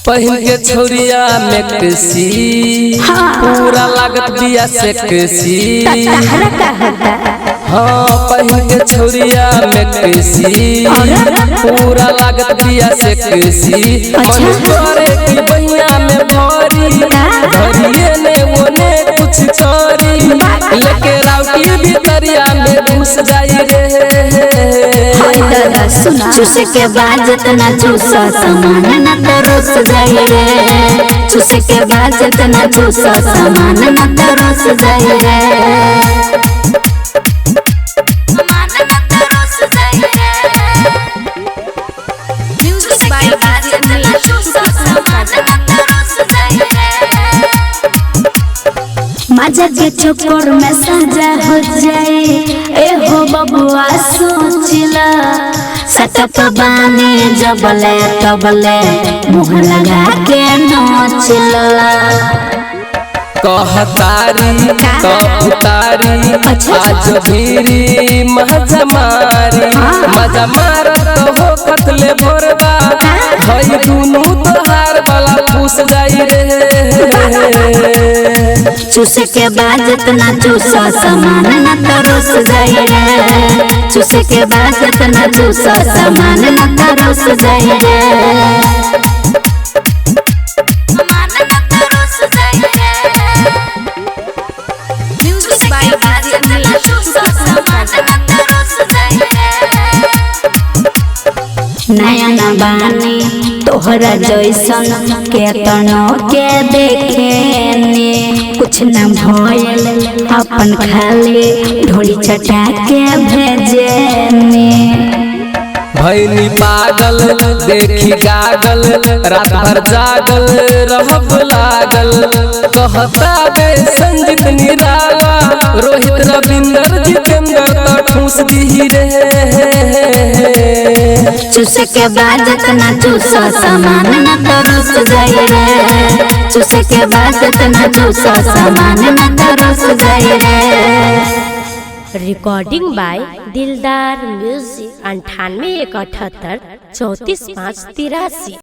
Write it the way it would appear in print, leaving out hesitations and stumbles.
पहिन के छोरिया में कृषि पूरा लागत बिया से कृषि। तहरा का होता? हाँ, पहिन के छोरिया में कृषि पूरा लागत बिया से कृषि। मन करे कि बहिया में भरी धरिए ने ओने कुछ करी, लेके राउटी भीतरिया में घुस जाई रे। हाय दादा सुना, चूसे के बाद जितना चूसा सामान न तो रोस जाए रे। चूसे के बाद जितना चूसा सामान न तो रोस जाए रे। सामान न तो रोस जाए रे। Music by DJ Umesh. सामान न तो रोस जाए रे। मजा के चक्कर में सजा हो जाए ए हो बबुआ सोचला, सटप बाने जबले तबले मुँह लगा के नोचला। कहतारी तो उतारी अच्छा। आज भीरी मजा मारी, मजा मारत हो कतले भोरबा भई दुनू तोहार वाला फूस जाई रे। चूसे के बाद जितना चूसा सामान न तो रोस जाए रे। चूसे के बाद जितना चूसा सामान न तो रोस जाए रे। सामान न तो रोस जाए रे। Music by DJ Umesh. नयन बानी तोहरा जैसन केतनो के देखे ने कुछ न भयल, अपन खाली ढोली चटा के भेजे ने। भैनी पागल देखी गागल, रात भर जागल रहब लागल। कहता बे संजीत निराला, रोहित रविंदर जितेंद्र तो ठूस दी रे। चूसे के बाद जितना चूसा सामान न तो रोस जाए रे। चूसे के बाद जितना चूसा सामान न तो रोस जाए रे। रिकॉर्डिंग बाय दिलदार म्यूजिक 98 178 34 5 83।